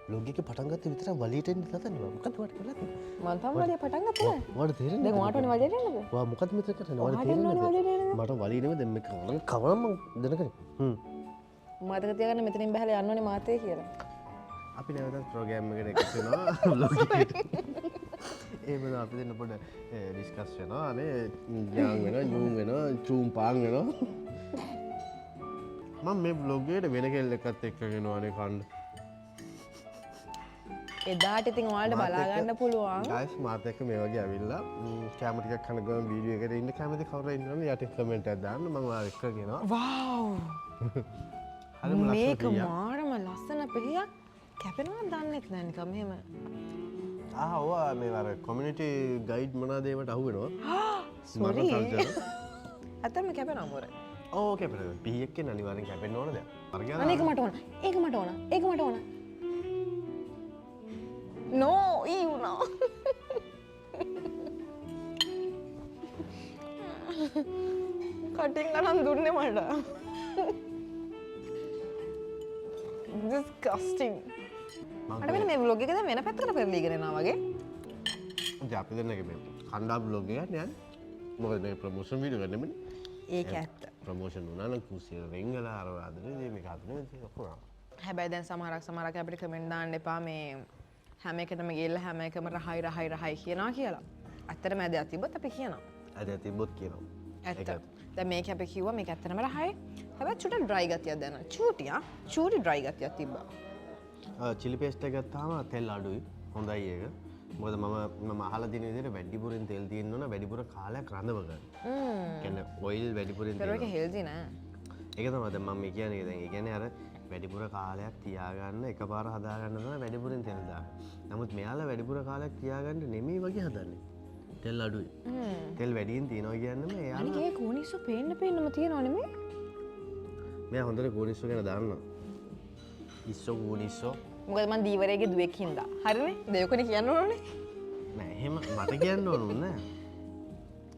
බ්ලොග් එක පටන් ගත්ත විතර වලියට එන්න හදන්නේ. මොකද්ද ඔයාට කරලා තියෙන්නේ? මං තාම වලිය පටන් ගත්තේ නෑ. ඔයාට තේරෙන්නේ දැන් ඔයාට ඕනේ වලියට එන්නද? ඔයා මොකද්ද මෙතන කරන්නේ? ඔයාට ඔයාට එන්න ඕනේ තේරෙන්නේ වලියට එන්නද? මට වලිය නෙමෙයි දැන් මේක කවනම් කවනම් මං දෙන කරේ. හ්ම්. මතක තියාගන්න මෙතනින් බහලා යන්න ඕනේ මාතේ කියලා. අපි නැවතත් ප්‍රෝග්‍රෑම් එකට එකතු වෙනවා බ්ලොග් එකට. එහෙම තමයි අපි දෙන්න පොඩ ඩිස්කස් වෙනවා. අනේ ඥාන් වෙනවා, ඤූන් වෙනවා, චූම් පාන් වෙනවා. මම මේ බ්ලොග් එකට වෙන කෙල්ලෙක්වත් එක්කගෙන එනවානේ කන්න. එදාට ඉතින් ඔයාලට බලා ගන්න පුළුවන්. ගයිස් මාත් එක්ක මේ වගේ ඇවිල්ලා කැම ටිකක් කන ගමන් වීඩියෝ එකට ඉන්න කැමති කවුරු ඉන්නවනම් යටින් කමෙන්ට් එකක් දාන්න මම ඔයාලා එක්කගෙන එනවා. වව්. හරිම ලස්සන මේක පිහියක්. මාරම ලස්සන පිහියක්. කැපෙනවද දන්නෙත් නෑ නිකන් මෙහෙම. ආ ඔව් මේ අර කොමියුනිටි ගයිඩ් මොනවාද ඒවට අහු වෙනවා. සෝරි. ඇත්තටම කැපෙනවා මොර. ඔව් කැපෙනවා. පිහියක් කියන්නේ අනිවාර්යෙන් කැපෙන්න ඕන දෙයක්. වර්ගයක් අනේ ඒක මට ඕන. ඒක මට ඕන. ඒක මට ඕන. නෝ ඊ වුණා. කටින් අරන් දුන්නේ මට. Disgusting. මට වෙන මේ ව්ලොග් එක දැන් වෙන පැත්තකට පෙරලීගෙන යනවා වගේ. ඉතින් අපි දෙන්නගේ මේ කණ්ඩායම් ව්ලොග් එකක් නේ යන්නේ. මොකද මේ ප්‍රොමෝෂන් වීඩියෝ එක නෙමෙයි. ඒක ඇත්ත. ප්‍රොමෝෂන් වුණා නම් කුසිය රිංගලා අර අදනේ මේ මේක අදනේ ඉතින් ඔක්කොම ආවා. හැබැයි දැන් සමහරක් සමහරක් අපිට කමෙන්ට් දාන්න එපා මේ හැම එකටම ගිහිල්ලා හැම එකම රහයි රහයි රහයි කියනවා කියලා. ඇත්තටම ඇද තිබ්බොත් අපි කියනවා. ඇද තිබ්බොත් කියනවා. ඇත්ත. දැන් මේක අපි කිව්වා මේක ඇත්තටම රහයි. හැබැයි චුට්ටක් ඩ්‍රයි ගතියක් දැනෙනවා. චූටි ආ චූටි ඩ්‍රයි ගතියක් තිබ්බා. චිලි පේස්ට් එක ගත්තාම තෙල් අඩුයි. හොඳයි ඒක. මොකද මම මම අහලා තියෙන විදිහට වැඩිපුරින් තෙල් තියෙන්න ඕන වැඩිපුර කාලයක් රඳව ගන්න. කියන්නේ ඔයිල් වැඩිපුරින් ඒක තියෙනවා. හෙල්දි නෑ. ඒක තමයි දැන් මම මේ කියන්නේ. දැන් ඒ කියන්නේ අර වැඩිපුර කාලයක් තියාගන්න එකපාර හදාගන්න තමයි වැඩිපුරින් තෙල් දාන්නේ. නමුත් මෙයාලා වැඩිපුර කාලයක් තියාගන්න නෙමෙයි වගේ හදන්නේ. තෙල් අඩුයි. තෙල් වැඩියෙන් තියනවා කියන්නේම එයාලා අනික ඒ කෝනිස්සු පේන්න පේන්නම තියනවා නෙමෙයි. මෙයා හොඳට කෝනිස්සු ගැන දන්නවා. ඉස්සෝ කෝනිස්සෝ මොකද මං දීවරේගේ දුවෙක් හින්දා. හරිනේ? දෙයකනේ කියන්න ඕනේ. නෑ එහෙම මට කියන්න ඕන නෑ.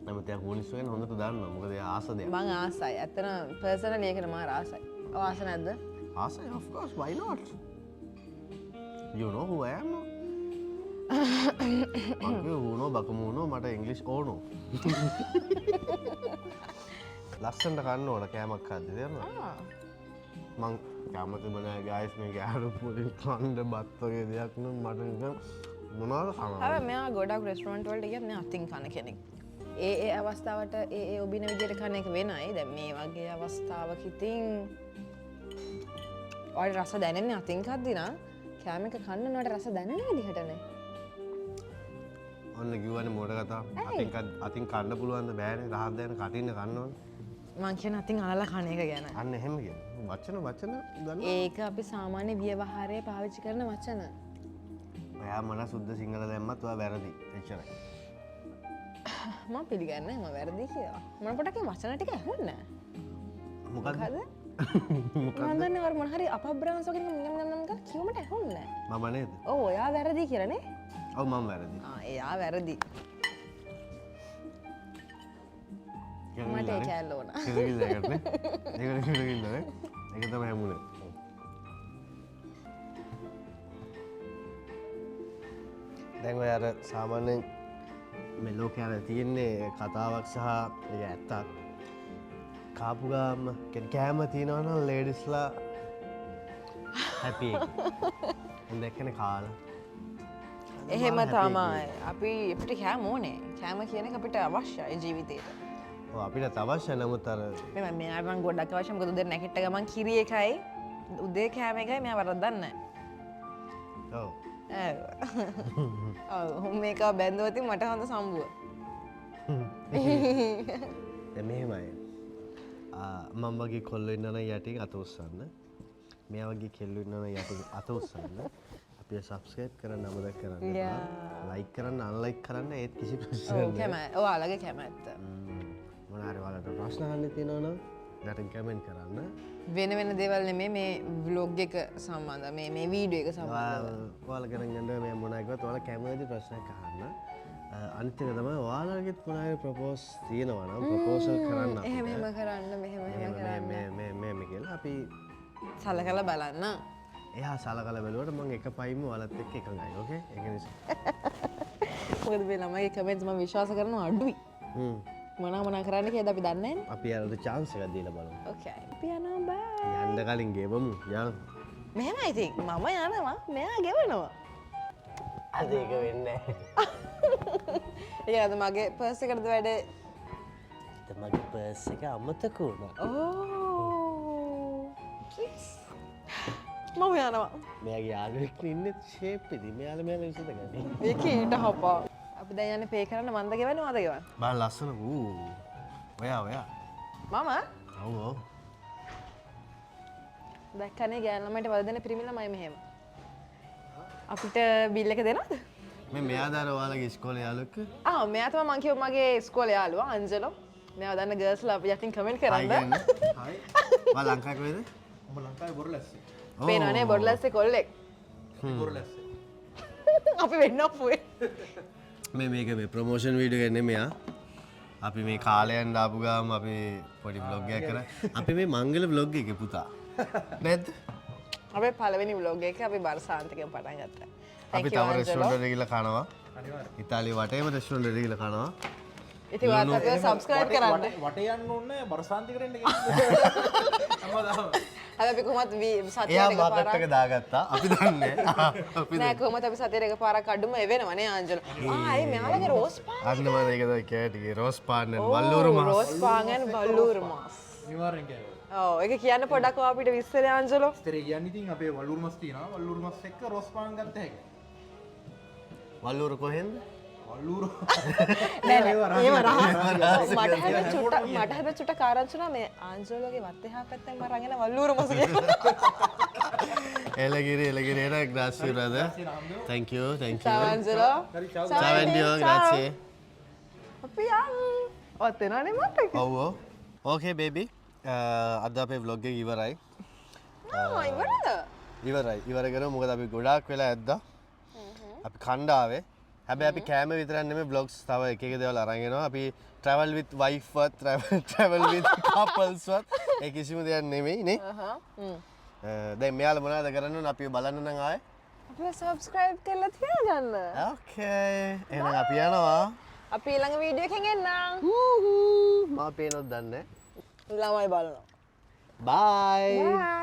නමුත් එයා කෝනිස්සු ගැන හොඳට දන්නවා. මොකද එයා ආස දෙයක්. මං ආසයි. ඇත්තටම පර්සනලි ඒකට මාර ආසයි. ඔව් ආස නැද්ද? ආසයි, of course, why not? You know who I am? මං කිව්වේ ඌනෝ බකමූනෝ මට ඉංග්‍රීසි ඕනෝ. ලස්සනට කන්න ඕන කෑමක් හද්දි තේරුණාද? මං කැමතිම නෑ ගයිස් මේ ගෑනු පොඩි කන්න බත් වගේ දෙයක් නම් මට නිකන් මොනවද කනවා. හැබැයි මෙයා ගොඩක් රෙස්ටොරන්ට් වලට ගියත් මෙයා අතින් කන කෙනෙක්. ඒ ඒ අවස්ථාවට ඒ ඒ ඔබින විදියට කන එක වෙනයි. දැන් මේ වගේ අවස්ථාවක ඉතින් ඔයාලට රස දැනෙන්නේ අතින් කද්දි නම් කෑම එක කන්න ඔයාලට රස දැනෙන විදිහටනේ. ඔන්න කිව්වනේ මෝඩ කතා. අතින් කන්න පුළුවන් ද බෑනේ. රහක් දැන කටින්න කන්න ඕනේ. මං කියන අතින් අලලා කන එක ගැන. අන්න එහෙම කියන. වචන වචන ගන්න. ඒක අපි සාමාන්‍ය ව්‍යවහාරයේ පාවිච්චි කරන වචන. ඔයා මොන සුද්ධ සිංහල දැම්මත් ඔයා වැරදි. එච්චරයි. මං පිළිගන්නේ මම වැරදි කියලා. මොන පොඩක් ඒ වචන ටික ඇහුන්නේ නෑ. මොකද්ද? මොකද්ද? මං දන්නේ වර මොන හරි අපබ්‍රංශ වගේ නිකන් නම් නම් නම් කියලා කිව්ව මට ඇහුන්නේ නෑ. මම නේද? ඔව් ඔයා වැරදි කියලා නේ? ඔව් මම වැරදි. ආ එයා වැරදි. මට ඒ කෑල්ල ඕන. කිරගිල්ල ඒකට නේ. ඒකට කිරගිල්ල නේ. ඒක තමයි හැමුනේ. දැන් ඔය අර සාමාන්‍යයෙන් මේ ලෝකේ අර තියෙන්නේ කතාවක් සහ ඒක ඇත්තක්. කාපු ගාම කියන්නේ කෑම තියෙනවා නම් ලේඩිස්ලා හැපි එක. උන් දැක්කනේ කාලා. එහෙම තමයි. අපිට කෑම ඕනේ. කෑම කියන එක අපිට අවශ්‍යයි ජීවිතේට. ඔව් අපිට අවශ්‍ය නමුත් අර මෙහෙම මෙයා මං ගොඩක් අවශ්‍ය මොකද උදේ නැගිට ගමන් කිරි එකයි උදේ කෑම එකයි මෙයා වරද්දන්නේ නැහැ. ඔව්. ඔව් මේක බැන්දුවා ඉතින් මට හොඳ සම්බුව. දැන් මෙහෙමයි. මං වගේ කොල්ලෝ ඉන්නා නම් යටින් අත උස්සන්න. මෙයා වගේ කෙල්ලෝ ඉන්නා නම් යටින් අත උස්සන්න. අපිව සබ්ස්ක්‍රයිබ් කරන්න අමතක කරන්න එපා. ලයික් කරන්න අන්ලයික් කරන්න ඒත් කිසි ප්‍රශ්නයක් නෑ. ඔව් ඔයාලගේ කැමැත්ත. මොන හරි ඔයාලට ප්‍රශ්න අහන්න තියෙනවා නම් යටින් කමෙන්ට් කරන්න. වෙන වෙන දේවල් නෙමෙයි මේ ව්ලොග් එක සම්බන්ධ මේ මේ වීඩියෝ එක සම්බන්ධව. ඔයාලා කරන් යන්න මේ මොන හරි කිව්වත් ඔයාලා කැමති ප්‍රශ්නයක් අහන්න. අනිත් එක තමයි ඔයාලගෙත් මොන හරි ප්‍රොපෝස් තියෙනවා නම් ප්‍රොපෝසල් කරන්න අපිට. එහෙම එහෙම කරන්න මෙහෙම එහෙම කරන්න. මේ මේ මේ මේ කියලා අපි සලකලා බලන්න. එයා සලකලා බැලුවට මං එක පයින්ම ඔයාලත් එක්ක එකඟයි. ඕකේ? ඒක නිසා. මොකද මේ ළමයිගේ කමෙන්ට්ස් මං විශ්වාස කරනවා අඩුයි. මොනවා මොනවා කරන්න කියලාද අපි දන්නේ නෑනේ. අපි අරට චාන්ස් එකක් දීලා බලමු. ඕකේ. අපි යනවා බයි. යන්න කලින් ගෙවමු. යන්. මෙහෙමයි ඉතින් මම යනවා මෙයා ගෙවනවා. අද ඒක වෙන්නේ නෑ. ඒ අද මගේ පර්ස් එකටද වැඩේ? අද මගේ පර්ස් එක අමතක වුණා. ඕ. මම යනවා. මෙයාගේ යාළුවෙක් ඉන්නේ ෂේප් එකේ. මෙයාලා මෙයාලා විසඳගනි. ඒක ඊට හපා. අපි දැන් යන්නේ පේ කරන්න මන්ද ගෙවන්නේ මන්ද ගෙවන්නේ? බලන්න ලස්සන ඌ. ඔයා ඔයා. මම? ඔව් ඔව්. දැක්කනේ ගෑනු ළමයිට වද දෙන පිරිමි ළමයි මෙහෙම. අපිට බිල් එක දෙනවද? මේ මෙයා දාර ඔයාලගේ ඉස්කෝලේ යාළුවෙක්? ආ මෙයා තමයි මං කිව්ව මගේ ඉස්කෝලේ යාළුවා අන්ජලෝ. මෙයා දන්න ගර්ල්ස්ලා අපි යටින් කමෙන්ට් කරන්න. හයි. ඔයා ලංකාවේ කොහෙද? මම ලංකාවේ බොරලැස්සේ. පේනවනේ බොරලැස්සේ කොල්ලෙක්. බොරලැස්සේ. අපි වෙන්න අපුවේ. මේ මේක මේ ප්‍රොමෝෂන් වීඩියෝ එක නෙමෙයි ආ. අපි මේ කාලයන් දාපු ගාම අපි පොඩි ව්ලොග් එකක් කරා. අපි මේ මංගල ව්ලොග් එකේ පුතා. නැද්ද? අපේ පළවෙනි ව්ලොග් එක අපි බර්සාන්තිකෙන් පටන් ගත්තා. අපි තව රෙස්ටොරන්ට් එකට ගිහලා කනවා. අනිවාර්යයෙන්. ඉතාලිය වටේම රෙස්ටොරන්ට් එකට ගිහලා කනවා. ඉතින් ඔයාලත් අපිව සබ්ස්ක්‍රයිබ් කරන්න. වටේ යන්න ඕනේ බර්සාන්තිකට එන්න කියලා. හැමදාම. හැබැයි අපි කොහොමත් සතියට එයා එකපාරක් මාකට් එක දාගත්තා. අපි දන්නේ නැහැ. අපි නෑ කොහොමත් අපි සතියට එකපාරක් අඩුම එවෙනවා නේ ආන්ජලෝ. ආ ඒ මෙයාලගේ රෝස් පාන්. අන්න මම ඒක තමයි කෑ ටිකේ රෝස් පාන් and වල්ලූරු මාස්. රෝස් පාන් and වල්ලූරු මාස්. අනිවාර්යෙන් කෑවා. ඔව්, ඒක කියන්න පොඩ්ඩක් ඔයා අපිට විස්තරය ආන්ජලෝ. විස්තරය කියන්න ඉතින් අපේ වලුරු මස් තියෙනවා. වලුරු මස් එක්ක රොස් පාන් ගත්ත හැකි. වල්ලූර කොහෙන්ද? වලුරු නෑ නෑ, ඒව රහස්. රහස්. මට හැබැයි චුට්ටක් ආරංචි වුණා මේ ආන්ජලෝගේ වත් එහා පැත්තෙන් මම රංගෙන වල්ලූරු මස් කියලා. එලගිරි එලගිරි එන, grazie brother. Thank you, thank you. Ciao Angelo. හරි, ciao. Ciao Andio, grazie. අපි යන්. ඔත් එනවනේ මත් එක්ක. ඔව් ඔව්. ඕකේ බේබි. අද අපේ ව්ලොග් එක ඉවරයි. ආ, ඉවරද? ඉවරයි. ඉවර කරමු, මොකද අපි ගොඩාක් වෙලා ඇද්දා. අපි කණ්ඩ ආවේ. හැබැයි අපි කෑම විතරක් නෙමෙයි, ව්ලොග්ස් තව එක එක දේවල් අරන් එනවා. අපි travel with wife වත් travel with couples වත් ඒ කිසිම දෙයක් නෙමෙයි නේ. දැන් මෙයාලා මොනවද කරන්න ඕන අපි බලන්න නම් ආයේ? අපිව සබ්ස්ක්‍රයිබ් කරලා තියාගන්න. ඕකේ. එහෙනම් අපි යනවා. අපි ඊළඟ වීඩියෝ එකෙන් එන්නම්. මා පේනවද දන්නේ නැහැ. ළමයි බලනවා. බයි. බයි.